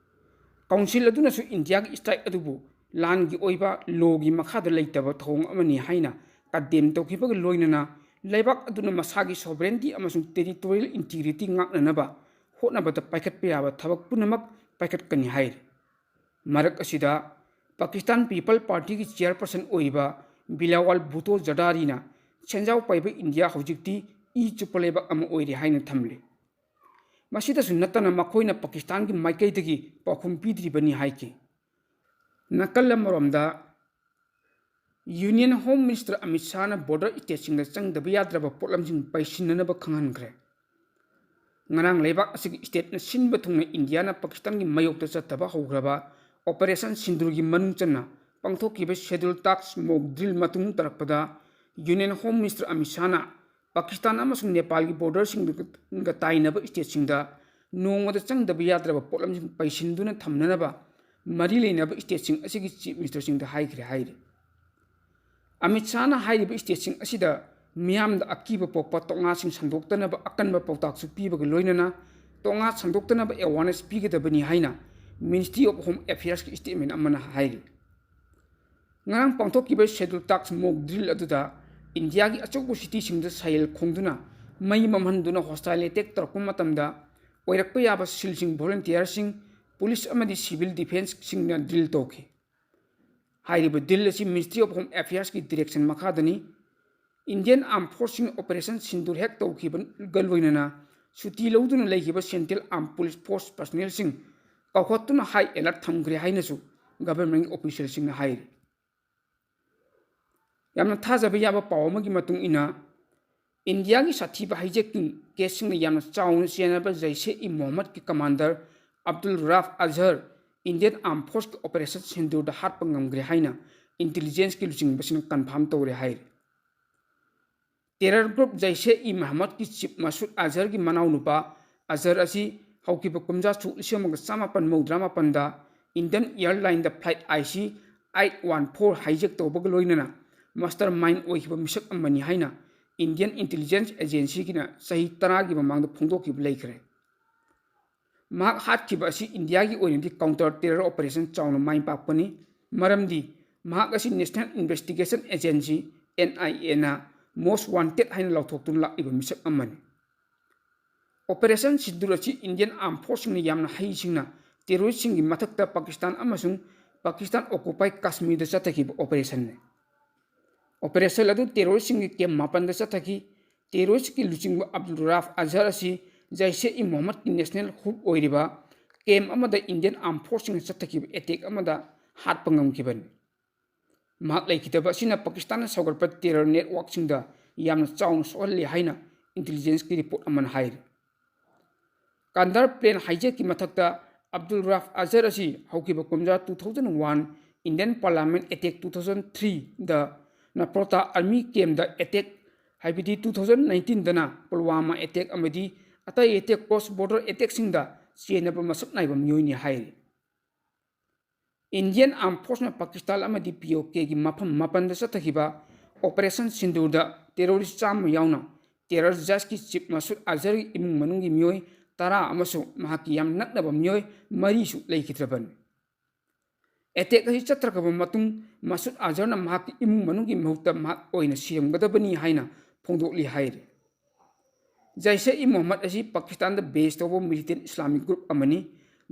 ꯀꯥꯎꯟꯁꯤꯜ ꯑꯗꯨꯅꯁꯨ ꯏꯟꯗꯤꯌꯥꯒꯤ ꯁ꯭ꯇ꯭ꯔꯥꯏꯛ ꯑꯗꯨꯕꯨ ꯂꯥꯟꯒꯤ ꯑꯣꯏꯕ ꯂꯣꯒꯤ ꯃꯈꯥꯗ ꯂꯩꯇꯕ ꯊꯧꯑꯣꯡ ꯑꯃꯅꯤ ꯍꯥꯏꯅ ꯀꯟꯗꯦꯝ ꯇꯧꯈꯤꯕꯒ ꯂꯣꯏꯅꯅ ꯂꯩꯕꯥꯛ ꯑꯗꯨꯅ ꯃꯁꯥꯒꯤ ꯁꯣꯚꯔꯦꯟꯇꯤ ꯑꯃꯁꯨꯡ ꯇꯦꯔꯤꯇꯣꯔꯤꯌꯦꯜ ꯏꯟꯇꯤꯒ꯭ꯔꯤꯇꯤ ꯉꯥꯛꯅꯅꯕ ꯍꯣꯠꯅꯕꯗ ꯄꯥꯏꯈꯠꯄ ꯌꯥꯕ ꯊꯕꯛ ꯄꯨꯝꯅꯃꯛ ꯄꯥꯏꯈꯠꯀꯅꯤ ꯍꯥꯏꯔꯤ꯫ ꯃꯔꯛ ꯑꯁꯤꯗ ꯄꯥꯀꯤꯁꯇꯥꯟ ꯄꯤꯄꯜ ꯄꯥꯔꯇꯤꯒꯤ ꯆꯤꯌꯔꯄꯔꯁꯟ ꯑꯣꯏꯔꯤꯕ ꯕꯤꯂꯥꯋꯥꯜ ꯚꯨꯇꯣ ꯖꯔꯗꯥꯔꯤꯅ ꯁꯦꯟꯖꯥꯎ ꯄꯥꯏꯕ ꯏꯟꯗꯤꯌꯥ ꯍꯧꯖꯤꯛꯇꯤ ꯏ ꯆꯨꯞꯄ ꯂꯩꯕꯥꯛ ꯑꯃ ꯑꯣꯏꯔꯦ ꯍꯥꯏꯅ ꯊꯝꯂꯤ꯫ ꯃꯁꯤꯗꯁꯨ ꯅꯠꯇꯅ ꯃꯈꯣꯏꯅ ꯄꯥꯀꯤꯁꯇꯥꯟꯒꯤ ꯃꯥꯏꯀꯩꯗꯒꯤ ꯄꯥꯎꯈꯨꯝ ꯄꯤꯗ꯭ꯔꯤꯕꯅꯤ ꯍꯥꯏꯈꯤ꯫ ꯅꯥꯀꯜ ꯑꯃꯔꯣꯝꯗ, ꯌꯨꯅꯤꯌꯟ ꯍꯣꯝ ꯃꯤꯅꯤꯁꯇꯔ ꯑꯃꯤꯠ ꯁꯥꯍꯅ ꯕꯣꯔꯗꯔ ꯁ꯭ꯇꯦꯠꯁꯤꯡꯗ ꯆꯪꯗꯕ ꯌꯥꯗ꯭ꯔꯕ ꯄꯣꯠꯂꯝꯁꯤꯡ ꯄꯩꯁꯤꯟꯅꯅꯕ ꯈꯪꯍꯟꯈ꯭ꯔꯦ꯫ ꯉꯔꯥꯡ ꯂꯩꯕꯥꯛ ꯑꯁꯤꯒꯤ ꯁ꯭ꯇꯦꯠꯅ ꯁꯤꯟꯕ ꯊꯨꯡꯅ ꯏꯟꯗꯤꯌꯥꯅ ꯄꯥꯀꯤꯁꯇꯥꯟꯒꯤ ꯃꯥꯌꯣꯛꯇ ꯆꯠꯊꯕ ꯍꯧꯈ꯭ꯔꯕ ꯑꯣꯄꯔꯦꯁꯟ ꯁꯤꯟꯗꯨꯔꯒꯤ ꯃꯅꯨꯡ ꯆꯟꯅ ꯄꯥꯡꯊꯣꯛꯈꯤꯕ ꯁꯦꯗꯨꯜ ꯇꯥꯛꯁ ꯃꯣꯛ ꯗ꯭ꯔꯤꯜ ꯃꯇꯨꯡ ꯇꯥꯔꯛꯄꯗ ꯌꯨꯅꯤꯌꯟ ꯍꯣꯝ ꯃꯤꯅꯤꯁꯇꯔ ꯑꯃꯤꯠ ꯁꯥꯍꯅ ꯄꯥꯀꯤꯁꯇꯥꯟ ꯑꯃꯁꯨꯡ ꯅꯦꯄꯥꯜꯒꯤ ꯕꯣꯔꯗꯔꯁꯤꯡꯒ ꯇꯥꯏꯅꯕ ꯁ꯭ꯇꯦꯠꯁꯤꯡꯗ ꯅꯣꯡꯃꯗ ꯆꯪꯗꯕ ꯌꯥꯗ꯭ꯔꯕ ꯄꯣꯠꯂꯝꯁꯤꯡ ꯄꯩꯁꯤꯟꯗꯨꯅ ꯊꯝꯅꯅꯕ ꯃꯔꯤ ꯂꯩꯅꯕ ꯁ꯭ꯇꯦꯠꯁꯤꯡ ꯑꯁꯤꯒꯤ ꯆꯤꯐ ꯃꯤꯅꯤꯁꯇꯔꯁꯤꯡꯗ ꯍꯥꯏꯈ꯭ꯔꯦ ꯍꯥꯏꯔꯤ꯫ ꯑꯃꯤꯠ ꯁꯥꯍꯅ ꯍꯥꯏꯔꯤꯕ ꯁ꯭ꯇꯦꯠꯁꯤꯡ ꯑꯁꯤꯗ ꯃꯤꯌꯥꯝꯗ ꯑꯀꯤꯕ ꯄꯣꯛꯄ ꯇꯣꯛꯅꯥꯁꯤꯡ ꯁꯟꯗꯣꯛꯇꯅꯕ ꯑꯀꯟꯕ ꯄꯥꯎꯇꯥꯛꯁꯨ ꯄꯤꯕꯒ ꯂꯣꯏꯅꯅ ꯇꯣꯉꯥ ꯁꯟꯗꯣꯛꯇꯅꯕ awareness ꯄꯤꯒꯗꯕꯅꯤ ꯍꯥꯏꯅ Ministry of Home Affairsꯀꯤ statement ꯑꯃꯅ ꯍꯥꯏꯔꯤ꯫ ꯉꯔꯥꯡ ꯄꯥꯡꯊꯣꯛꯈꯤꯕ Scheduled Task mock drill ꯑꯗꯨꯗ ꯏꯟꯗꯤꯌꯥꯒꯤ ꯑꯆꯧꯕ cityꯁꯤꯡꯗ ꯁꯥꯏꯌꯦꯜ ꯈꯣꯡꯗꯨꯅ ꯃꯩ ꯃꯝꯍꯟꯗꯨꯅ hostile attack ꯇꯧꯔꯛꯄ ꯃꯇꯝꯗ ꯑꯣꯏꯔꯛꯄ ꯌꯥꯕ ꯁꯤꯜꯁꯤꯡ, volunteerꯁꯤꯡ, police ꯑꯃꯗꯤ civil defenceꯁꯤꯡꯅ drill ꯇꯧꯈꯤ꯫ ꯍꯥꯏꯔꯤꯕ drill ꯑꯁꯤ Ministry of Home Affairsꯀꯤ direction ꯃꯈꯥꯗꯅꯤ꯫ Indian Armed Forceꯁꯤꯡꯅ Operation Sindoor ꯍꯦꯛ ꯇꯧꯈꯤꯕꯒ ꯂꯣꯏꯅꯅ ꯁꯨꯇꯤ ꯂꯧꯗꯨꯅ ꯂꯩꯈꯤꯕ Central Armed Police Force personnelꯁꯤꯡ ꯀꯧꯈꯠꯇꯨꯅ high alert ꯊꯝꯈ꯭ꯔꯦ ꯍꯥꯏꯅꯁꯨ governmentꯀꯤ officialꯁꯤꯡꯅ ꯍꯥꯏꯔꯤ꯫ ꯌꯥꯝꯅ ꯊꯥꯖꯕ ꯌꯥꯕ ꯄꯥꯎ ꯑꯃꯒꯤ ꯃꯇꯨꯡ ꯏꯟꯅ, ꯏꯟꯗꯤꯌꯥꯒꯤ ꯁꯥꯊꯤꯕ hijacking caseꯁꯤꯡꯅ ꯌꯥꯝꯅ ꯆꯥꯎꯅ ꯆꯦꯟꯅꯕ Jaish-e-Mohammadꯀꯤ commander Abdul Rauf Azhar Indian Armed Forceꯀꯤ Operation Sindoorꯗ ꯍꯥꯠꯄ ꯉꯝꯈ꯭ꯔꯦ ꯍꯥꯏꯅ intelligenceꯀꯤ ꯂꯨꯆꯤꯡꯕꯁꯤꯡꯅ confirm ꯇꯧꯔꯦ ꯍꯥꯏꯔꯤ꯫ Terror group Jaish-e-Mohammadꯀꯤ chief Masood Azharꯒꯤ ꯃꯅꯥꯎꯅꯨꯄꯥ Azhar ꯑꯁꯤ ꯍꯧꯈꯤꯕ ꯀꯨꯝꯖꯥ ꯁꯣꯛ ꯂꯤꯁꯤꯡ ꯑꯃꯒ ꯆꯥꯃꯥꯄꯟ ꯃꯧꯗ꯭ꯔꯥ ꯃꯥꯄꯟꯗ Indian Airlinesꯗ flight I C eight one four hijack ꯇꯧꯕꯒ ꯂꯣꯏꯅꯅ mastermind ꯑꯣꯏꯈꯤꯕ ꯃꯤꯁꯛ ꯑꯃꯅꯤ ꯍꯥꯏꯅ Indian Intelligence Agencyꯒꯤꯅ ꯆꯍꯤ ꯇꯔꯥꯒꯤ ꯃꯃꯥꯡꯗ ꯐꯣꯡꯗꯣꯛꯈꯤꯕ ꯂꯩꯈ꯭ꯔꯦ꯫ ꯃꯍꯥꯛ ꯍꯥꯠꯈꯤꯕ ꯑꯁꯤ ꯏꯟꯗꯤꯌꯥꯒꯤ ꯑꯣꯏꯅꯗꯤ counter terror operation ꯆꯥꯎꯅ ꯃꯥꯏ ꯄꯥꯛꯄꯅꯤ, ꯃꯔꯝꯗꯤ ꯃꯍꯥꯛ ꯑꯁꯤ National Investigation Agency, N I Aꯅ most wanted ꯍꯥꯏꯅ ꯂꯥꯎꯊꯣꯛꯇꯨꯅ ꯂꯥꯛꯂꯤꯕ ꯃꯤꯁꯛ ꯑꯃꯅꯤ꯫ Operation Sindoor ꯑꯁꯤ Indian Armed Forceꯁꯤꯡꯅ ꯌꯥꯝꯅ ꯍꯩꯁꯤꯡꯅ terroristꯁꯤꯡꯒꯤ ꯃꯊꯛꯇ ꯄꯥꯀꯤꯁꯇꯥꯟ ꯑꯃꯁꯨꯡ ꯄꯥꯀꯤꯁꯇꯥꯟ occupied ꯀꯥꯁꯃꯤꯔꯗ ꯆꯠꯊꯈꯤꯕ operationꯅꯤ꯫ Operation ꯑꯗꯨ terroristꯁꯤꯡꯒꯤ camp ꯃꯥꯄꯟꯗ ꯆꯠꯊꯈꯤ꯫ Terroristꯀꯤ ꯂꯨꯆꯤꯡꯕ Abdul Rauf Azhar ꯑꯁꯤ Jaish-e-Mohammadꯀꯤ national hub ꯑꯣꯏꯔꯤꯕ camp ꯑꯃꯗ Indian Armed Forceꯁꯤꯡꯅ ꯆꯠꯊꯈꯤꯕ attack ꯑꯃꯗ ꯍꯥꯠꯄ ꯉꯝꯈꯤꯕꯅꯤ꯫ ꯃꯍꯥꯛ ꯂꯩꯈꯤꯗꯕ ꯑꯁꯤꯅ ꯄꯥꯀꯤꯁꯇꯥꯟꯅ ꯁꯧꯒꯠꯄ terror networkꯁꯤꯡꯗ ꯌꯥꯝꯅ ꯆꯥꯎꯅ ꯁꯣꯛꯍꯜꯂꯦ ꯍꯥꯏꯅ intelligenceꯀꯤ report ꯑꯃꯅ ꯍꯥꯏꯔꯤ꯫ Kandahar plane hijackꯀꯤ ꯃꯊꯛꯇ Abdul Rauf Azhar ꯑꯁꯤ ꯍꯧꯈꯤꯕ ꯀꯨꯝꯖꯥ two thousand one Indian Parliament attack, two thousand threeꯗ Naproota army campꯗ attack, ꯍꯥꯏꯕꯗꯤ two thousand nineteenꯗꯅ Pulwama attack ꯑꯃꯗꯤ ꯑꯇꯩ attack, cross border attackꯁꯤꯡꯗ ꯆꯦꯟꯅꯕ ꯃꯁꯛ ꯅꯥꯏꯕ ꯃꯤꯑꯣꯏꯅꯤ ꯍꯥꯏꯔꯤ꯫ Indian Armed Forceꯅ ꯄꯥꯀꯤꯁꯇꯥꯟ ꯑꯃꯗꯤ P O Kꯒꯤ ꯃꯐꯝ ꯃꯥꯄꯟꯗ ꯆꯠꯊꯈꯤꯕ Operation Sindoorꯗ terrorist ꯆꯥꯝꯃ ꯌꯥꯎꯅ terror Jaish-ꯀꯤ chief Masood Azharꯒꯤ ꯏꯃꯨꯡ ꯃꯅꯨꯡꯒꯤ ꯃꯤꯑꯣꯏ ꯇꯔꯥ ꯑꯃꯁꯨ ꯃꯍꯥꯛꯀꯤ ꯌꯥꯝ ꯅꯛꯅꯕ ꯃꯤꯑꯣꯏ ꯃꯔꯤꯁꯨ ꯂꯩꯈꯤꯗ꯭ꯔꯕꯅꯤ꯫ ꯑꯦꯇꯦꯛ ꯑꯁꯤ ꯆꯠꯊꯔꯛꯂꯕ ꯃꯇꯨꯡ ꯃꯁꯨꯗ ꯑꯖꯍꯔꯅ ꯃꯍꯥꯛꯀꯤ ꯏꯃꯨꯡ ꯃꯅꯨꯡꯒꯤ ꯃꯍꯨꯠꯇ ꯃꯍꯥꯛ ꯑꯣꯏꯅ ꯁꯤꯔꯝꯒꯗꯕꯅꯤ ꯍꯥꯏꯅ ꯐꯣꯡꯗꯣꯛꯂꯤ ꯍꯥꯏꯔꯤ꯫ ꯖꯩꯁꯦ ꯏ ꯃꯣꯍꯝꯃꯗ ꯑꯁꯤ ꯄꯥꯀꯤꯁꯇꯥꯟꯗ ꯕꯦꯁ ꯇꯧꯕ ꯃꯤꯂꯤꯇꯦꯟ ꯏꯁꯂꯥꯃꯤꯛ ꯒ꯭ꯔꯨꯞ ꯑꯃꯅꯤ꯫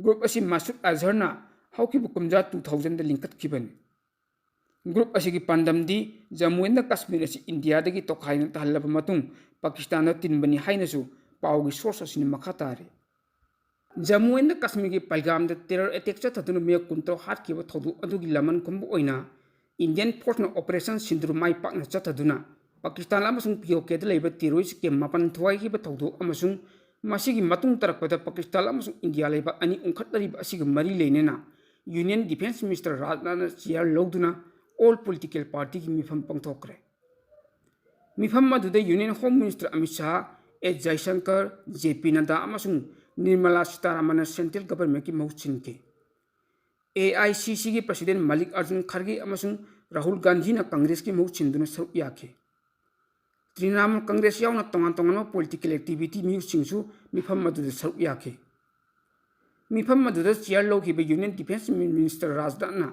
ꯒ꯭ꯔꯨꯞ ꯑꯁꯤ ꯃꯁꯨꯗ ꯑꯖꯍꯔꯅ ꯍꯧꯈꯤꯕ ꯀꯨꯝꯖꯥ ꯇꯨ ꯊꯥꯎꯖꯟꯗ ꯂꯤꯡꯈꯠꯈꯤꯕꯅꯤ꯫ ꯒ꯭ꯔꯨꯞ ꯑꯁꯤꯒꯤ ꯄꯥꯟꯗꯝꯗꯤ ꯖꯝꯃꯨ ꯑꯦꯟꯗ ꯀꯥꯁꯃꯤꯔ ꯑꯁꯤ ꯏꯟꯗꯤꯌꯥꯗꯒꯤ ꯇꯣꯈꯥꯏꯅ ꯇꯥꯍꯜꯂꯕ ꯃꯇꯨꯡ ꯄꯥꯀꯤꯁꯇꯥꯟꯗ ꯇꯤꯟꯕꯅꯤ ꯍꯥꯏꯅꯁꯨ ꯄꯥꯎꯒꯤ ꯁꯣꯔꯁ ꯑꯁꯤꯅ ꯃꯈꯥ ꯇꯥꯔꯤ꯫ ꯖꯝꯃꯨ ꯑꯦꯟꯗ ꯀꯥꯁꯃꯤꯔꯒꯤ ꯄꯍꯜꯒꯥꯝꯗ ꯇꯦꯔꯔ ꯑꯦꯇꯦꯛ ꯆꯠꯊꯗꯨꯅ ꯃꯤꯑꯣꯏ ꯀꯨꯟꯇꯔꯨꯛ ꯍꯥꯠꯈꯤꯕ ꯊꯧꯗꯣꯛ ꯑꯗꯨꯒꯤ ꯂꯃꯟ ꯈꯨꯝꯕ ꯑꯣꯏꯅ ꯏꯟꯗꯤꯌꯟ ꯐꯣꯔꯁꯅ ꯑꯣꯄꯔꯦꯁꯟ ꯁꯤꯟꯗꯨꯔ ꯃꯥꯏ ꯄꯥꯛꯅ ꯆꯠꯊꯗꯨꯅ ꯄꯥꯀꯤꯁꯇꯥꯟ ꯑꯃꯁꯨꯡ ꯄꯤ ꯑꯣ ꯀꯦꯗ ꯂꯩꯕ ꯇꯦꯔꯣꯔꯤꯁ ꯀꯦꯝ ꯃꯥꯄꯟ ꯊꯨꯒꯥꯏꯈꯤꯕ ꯊꯧꯗꯣꯛ ꯑꯃꯁꯨꯡ ꯃꯁꯤꯒꯤ ꯃꯇꯨꯡ ꯇꯥꯔꯛꯄꯗ ꯄꯥꯀꯤꯁꯇꯥꯟ ꯑꯃꯁꯨꯡ ꯏꯟꯗꯤꯌꯥ ꯂꯩꯕꯥꯛ ꯑꯅꯤ ꯎꯪꯈꯠꯅꯔꯤꯕ ꯑꯁꯤꯒ ꯃꯔꯤ ꯂꯩꯅꯅ ꯌꯨꯅꯤꯌꯟ ꯗꯤꯐꯦꯟꯁ ꯃꯤꯅꯤꯁꯇꯔ ꯔꯥꯖꯅꯥꯊꯅ ꯆꯤꯌꯥꯔ ꯂꯧꯗꯨꯅ ꯑꯣꯜ ꯄꯣꯂꯤꯇꯤꯀꯦꯜ ꯄꯥꯔꯇꯤꯒꯤ ꯃꯤꯐꯝ ꯄꯥꯡꯊꯣꯛꯈ꯭ꯔꯦ꯫ ꯃꯤꯐꯝ ꯑꯗꯨꯗ union home minister Amit Shah, S Jaishankar, J P Nadda ꯑꯃꯁꯨꯡ ꯅꯤꯔꯃꯂꯥ ꯁꯤꯇꯥꯔꯥꯃꯟꯅ ꯁꯦꯟꯇ꯭ꯔꯦꯜ ꯒꯚꯔꯟꯃꯦꯟꯠꯀꯤ ꯃꯍꯨꯠ ꯁꯤꯟꯈꯤ꯫ ꯑꯦ ꯑꯥꯏ ꯁꯤ ꯁꯤꯒꯤ ꯄ꯭ꯔꯁꯤꯗꯦꯟꯠ ꯃꯜꯂꯤꯛ ꯑꯔꯖꯨꯟ ꯈꯔꯒꯦ ꯑꯃꯁꯨꯡ ꯔꯥꯍꯨꯜ ꯒꯥꯟꯙꯤꯅ ꯀꯪꯒ꯭ꯔꯦꯁꯀꯤ ꯃꯍꯨꯠ ꯁꯤꯟꯗꯨꯅ ꯁꯔꯨꯛ ꯌꯥꯈꯤ꯫ ꯇ꯭ꯔꯤꯅꯥꯃꯨꯜ ꯀꯪꯒ꯭ꯔꯦꯁ ꯌꯥꯎꯅ ꯇꯣꯉꯥꯟ ꯇꯣꯉꯥꯟꯕ ꯄꯣꯂꯤꯇꯤꯀꯦꯜ ꯑꯦꯛꯇꯤꯚꯤꯇꯤ ꯃꯤꯑꯣꯏꯁꯤꯡꯁꯨ ꯃꯤꯐꯝ ꯑꯗꯨꯗ ꯁꯔꯨꯛ ꯌꯥꯈꯤ꯫ ꯃꯤꯐꯝ ꯑꯗꯨꯗ ꯆꯤꯌꯥꯔ ꯂꯧꯈꯤꯕ ꯌꯨꯅꯤꯌꯟ ꯗꯤꯐꯦꯟꯁ ꯃꯤꯅꯤꯁꯇꯔ ꯔꯥꯖꯅꯥꯊꯅ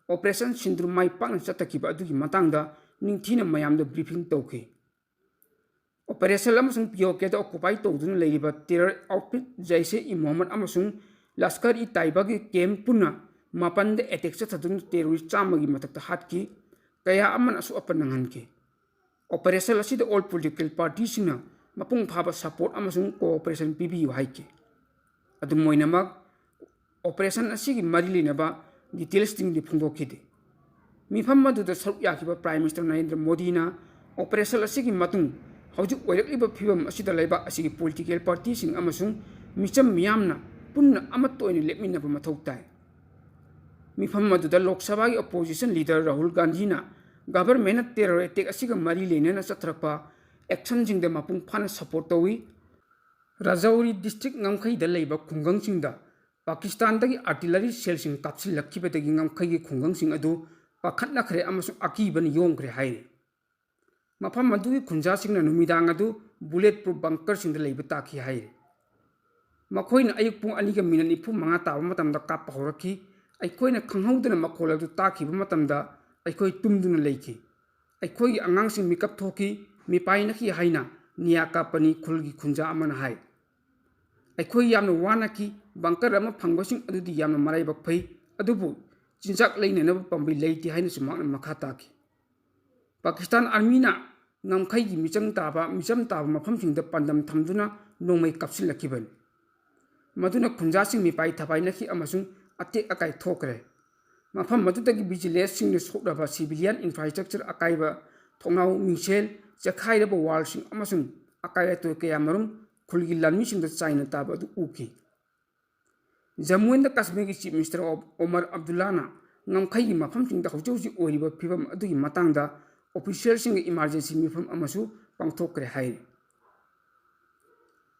ꯑꯣꯄꯔꯦꯁꯟ ꯁꯤꯟꯗꯨꯔ ꯃꯥꯏ ꯄꯥꯛꯅ ꯆꯠꯊꯈꯤꯕ ꯑꯗꯨꯒꯤ ꯃꯇꯥꯡꯗ ꯅꯤꯡꯊꯤꯅ ꯃꯌꯥꯝꯗ ꯕ꯭ꯔꯤꯐꯤꯡ ꯇꯧꯈꯤ꯫ ꯑꯣꯄꯔꯦꯁꯟ ꯑꯃꯁꯨꯡ ꯄꯤ ꯑꯣ ꯀꯦꯗ ꯑꯣꯀꯨꯄꯥꯏ ꯇꯧꯗꯨꯅ ꯂꯩꯔꯤꯕ ꯇꯦꯔꯔ ꯑꯥꯎꯠꯐꯤꯠ ꯖꯩꯁꯦ ꯏ ꯃꯣꯍꯝꯃꯗ ꯑꯃꯁꯨꯡ ꯂꯁꯀꯔ ꯏ ꯇꯥꯏꯕꯥꯒꯤ ꯀꯦꯝꯞ ꯄꯨꯟꯅ ꯃꯥꯄꯟꯗ ꯑꯦꯇꯦꯛ ꯆꯠꯊꯗꯨꯅ ꯇꯦꯔꯣꯔꯤꯁ ꯆꯥꯝꯃꯒꯤ ꯃꯊꯛꯇ ꯍꯥꯠꯈꯤ, ꯀꯌꯥ ꯑꯃꯅ ꯑꯁꯣꯛ ꯑꯄꯟ ꯅꯪꯍꯟꯈꯤ꯫ ꯑꯣꯄꯔꯦꯁꯟ ꯑꯁꯤꯗ ꯑꯣꯜ ꯄꯣꯂꯤꯇꯤꯀꯦꯜ ꯄꯥꯔꯇꯤꯁꯤꯡꯅ ꯃꯄꯨꯡ ꯐꯥꯕ ꯁꯄꯣꯔꯠ ꯑꯃꯁꯨꯡ ꯀꯣꯑꯣꯄꯔꯦꯁꯟ ꯄꯤꯕꯤꯌꯨ ꯍꯥꯏꯈꯤ꯫ ꯑꯗꯨꯝ ꯑꯣꯏꯅꯃꯛ, ꯑꯣꯄꯔꯦꯁꯟ ꯑꯁꯤꯒꯤ ꯃꯔꯤ ꯂꯩꯅꯕ ꯗꯤꯇꯦꯜꯁꯁꯤꯡꯗꯤ ꯐꯣꯡꯗꯣꯛꯈꯤꯗꯦ꯫ ꯃꯤꯐꯝ ꯑꯗꯨꯗ ꯁꯔꯨꯛ ꯌꯥꯈꯤꯕ ꯄ꯭ꯔꯥꯏꯝ ꯃꯤꯅꯤꯁꯇꯔ ꯅꯔꯦꯟꯗ꯭ꯔ ꯃꯣꯗꯤꯅ ꯑꯣꯄꯔꯦꯁꯟ ꯑꯁꯤꯒꯤ ꯃꯇꯨꯡ ꯍꯧꯖꯤꯛ ꯑꯣꯏꯔꯛꯂꯤꯕ ꯐꯤꯕꯝ ꯑꯁꯤꯗ ꯂꯩꯕꯥꯛ ꯑꯁꯤꯒꯤ ꯄꯣꯂꯤꯇꯤꯀꯦꯜ ꯄꯥꯔꯇꯤꯁꯤꯡ ꯑꯃꯁꯨꯡ ꯃꯤꯆꯝ ꯃꯤꯌꯥꯝꯅ ꯄꯨꯟꯅ ꯑꯃꯠꯇ ꯑꯣꯏꯅ ꯂꯦꯞꯃꯤꯟꯅꯕ ꯃꯊꯧ ꯇꯥꯏ꯫ ꯃꯤꯐꯝ ꯑꯗꯨꯗ ꯂꯣꯛ ꯁꯚꯥꯒꯤ ꯑꯣꯄꯣꯖꯤꯁꯟ ꯂꯤꯗꯔ ꯔꯥꯍꯨꯜ ꯒꯥꯟꯙꯤꯅ ꯒꯚꯔꯟꯃꯦꯟꯠꯅ ꯇꯦꯔꯣꯔ ꯑꯦꯇꯦꯛ ꯑꯁꯤꯒ ꯃꯔꯤ ꯂꯩꯅꯅ ꯆꯠꯊꯔꯛꯄ ꯑꯦꯛꯁꯟꯁꯤꯡꯗ ꯃꯄꯨꯡ ꯐꯥꯅ ꯁꯄꯣꯔꯠ ꯇꯧꯏ꯫ ꯔꯥꯖꯧꯔꯤ ꯗꯤꯁꯇ꯭ꯔꯤꯛ ꯉꯝꯈꯩꯗ ꯂꯩꯕ ꯈꯨꯡꯒꯪꯁꯤꯡꯗ ꯄꯥꯀꯤꯁꯇꯥꯟꯗꯒꯤ ꯑꯥꯔꯇꯤꯂꯔꯤ ꯁꯦꯜꯁꯤꯡ ꯀꯥꯞꯁꯤꯜꯂꯛꯈꯤꯕꯗꯒꯤ ꯉꯝꯈꯩꯒꯤ ꯈꯨꯡꯒꯪꯁꯤꯡ ꯑꯗꯨ ꯄꯥꯈꯠꯅꯈ꯭ꯔꯦ ꯑꯃꯁꯨꯡ ꯑꯀꯤꯕꯅ ꯌꯣꯝꯈ꯭ꯔꯦ ꯍꯥꯏꯔꯤ꯫ ꯃꯐꯝ ꯑꯗꯨꯒꯤ ꯈꯨꯟꯖꯥꯁꯤꯡꯅ ꯅꯨꯃꯤꯗꯥꯡ ꯑꯗꯨ ꯕꯨꯂꯦꯠ ꯄ꯭ꯔꯨꯐ ꯕꯪꯀꯔꯁꯤꯡꯗ ꯂꯩꯕ ꯇꯥꯈꯤ ꯍꯥꯏꯔꯤ꯫ ꯃꯈꯣꯏꯅ ꯑꯌꯨꯛ ꯄꯨꯡ ꯑꯅꯤꯒ ꯃꯤꯅꯠ ꯅꯤꯐꯨ ꯃꯉꯥ ꯇꯥꯕ ꯃꯇꯝꯗ ꯀꯥꯞꯄ ꯍꯧꯔꯛꯈꯤ꯫ ꯑꯩꯈꯣꯏꯅ ꯈꯪꯍꯧꯗꯅ ꯃꯈꯣꯜ ꯑꯗꯨ ꯇꯥꯈꯤꯕ ꯃꯇꯝꯗ ꯑꯩꯈꯣꯏ ꯇꯨꯝꯗꯨꯅ ꯂꯩꯈꯤ꯫ ꯑꯩꯈꯣꯏꯒꯤ ꯑꯉꯥꯡꯁꯤꯡ ꯃꯤꯀꯞ ꯊꯣꯛꯈꯤ꯫ "ꯃꯤꯄꯥꯏꯅꯈꯤ" ꯍꯥꯏꯅ ꯅꯤꯌꯥ ꯀꯥꯞꯄꯅꯤ ꯈꯨꯜꯒꯤ ꯈꯨꯟꯖꯥ ꯑꯃꯅ ꯍꯥꯏ꯫ "ꯑꯩꯈꯣꯏ ꯌꯥꯝꯅ ꯋꯥꯅꯈꯤ꯫ ꯕꯪꯀꯔ ꯑꯃ ꯐꯪꯕꯁꯤꯡ ꯑꯗꯨꯗꯤ ꯌꯥꯝꯅ ꯃꯔꯥꯏꯕꯛ ꯐꯩ, ꯑꯗꯨꯕꯨ ꯆꯤꯟꯖꯥꯛ ꯂꯩꯅꯅꯕ ꯄꯥꯝꯕꯩ ꯂꯩꯇꯦ" ꯍꯥꯏꯅꯁꯨ ꯃꯍꯥꯛꯅ ꯃꯈꯥ ꯇꯥꯈꯤ꯫ ꯄꯥꯀꯤꯁꯇꯥꯟ ꯑꯥꯔꯃꯤꯅ ꯉꯝꯈꯩꯒꯤ ꯃꯤꯆꯪ ꯇꯥꯕ, ꯃꯤꯆꯝ ꯇꯥꯕ ꯃꯐꯝꯁꯤꯡꯗ ꯄꯥꯟꯗꯝ ꯊꯝꯗꯨꯅ ꯅꯣꯡꯃꯩ ꯀꯥꯞꯁꯤꯜꯂꯛꯈꯤꯕꯅꯤ꯫ ꯃꯗꯨꯅ ꯈꯨꯟꯖꯥꯁꯤꯡ ꯃꯤꯄꯥꯏ ꯊꯄꯥꯏꯅꯈꯤ ꯑꯃꯁꯨꯡ ꯑꯇꯦꯛ ꯑꯀꯥꯏ ꯊꯣꯛꯈ꯭ꯔꯦ꯫ ꯃꯐꯝ ꯑꯗꯨꯗꯒꯤ ꯚꯤꯖꯤꯂꯦꯟꯁꯁꯤꯡꯅ ꯁꯣꯛꯂꯕ civilian infrastructure, ꯑꯀꯥꯏꯕ ꯊꯣꯡꯅꯥꯎ, ꯃꯤꯡꯁꯦꯜ, ꯆꯦꯛꯈꯥꯏꯔꯕ ꯋꯥꯜꯁꯤꯡ ꯑꯃꯁꯨꯡ ꯑꯀꯥꯏ ꯑꯇꯣꯏ ꯀꯌꯥꯃꯔꯨꯝ ꯈꯨꯜꯒꯤ ꯂꯥꯟꯃꯤꯁꯤꯡꯗ ꯆꯥꯏꯅ ꯇꯥꯕ ꯑꯗꯨ ꯎꯈꯤ꯫ ꯖꯝꯃꯨ ꯑꯦꯟ ꯀꯥꯁꯃꯤꯔꯒꯤ Chief Minister ꯑꯣꯃꯔ ꯑꯕꯗꯨꯜꯂꯥꯅ ꯉꯝꯈꯩꯒꯤ ꯃꯐꯝꯁꯤꯡꯗ ꯍꯧꯖꯤꯛ ꯍꯧꯖꯤꯛ ꯑꯣꯏꯔꯤꯕ ꯐꯤꯕꯝ ꯑꯗꯨꯒꯤ ꯃꯇꯥꯡꯗ officialꯁꯤꯡꯒ emergency ꯃꯤꯐꯝ ꯑꯃꯁꯨ ꯄꯥꯡꯊꯣꯛꯈ꯭ꯔꯦ ꯍꯥꯏꯔꯤ꯫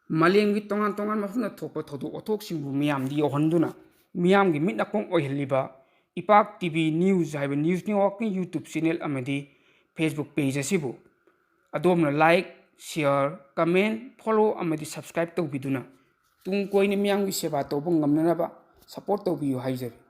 ꯃꯥꯂꯦꯝꯒꯤ ꯇꯣꯉꯥꯟ ꯇꯣꯉꯥꯟꯕ ꯃꯐꯝꯗ ꯊꯣꯛꯄ ꯊꯧꯗꯣꯛ ꯋꯥꯊꯣꯛꯁꯤꯡꯕꯨ ꯃꯤꯌꯥꯝꯗ ꯌꯧꯍꯟꯗꯨꯅ ꯃꯤꯌꯥꯝꯒꯤ ꯃꯤꯠ ꯅꯥꯀꯣꯡ ꯑꯣꯏꯍꯜꯂꯤꯕ ꯏꯄꯥꯛ ꯇꯤ ꯚꯤ News ꯍꯥꯏꯕ news networkꯀꯤ YouTube channel ꯑꯃꯗꯤ Facebook page ꯑꯁꯤꯕꯨ ꯑꯗꯣꯝꯅ like, share, comment, follow ꯑꯃꯗꯤ subscribe ꯇꯧꯕꯤꯗꯨꯅ ꯇꯨꯡ ꯀꯣꯏꯅ ꯃꯤꯌꯥꯝꯒꯤ ꯁꯦꯕꯥ ꯇꯧꯕ ꯉꯝꯅꯅꯕ support ꯇꯧꯕꯤꯌꯨ ꯍꯥꯏꯖꯔꯤ꯫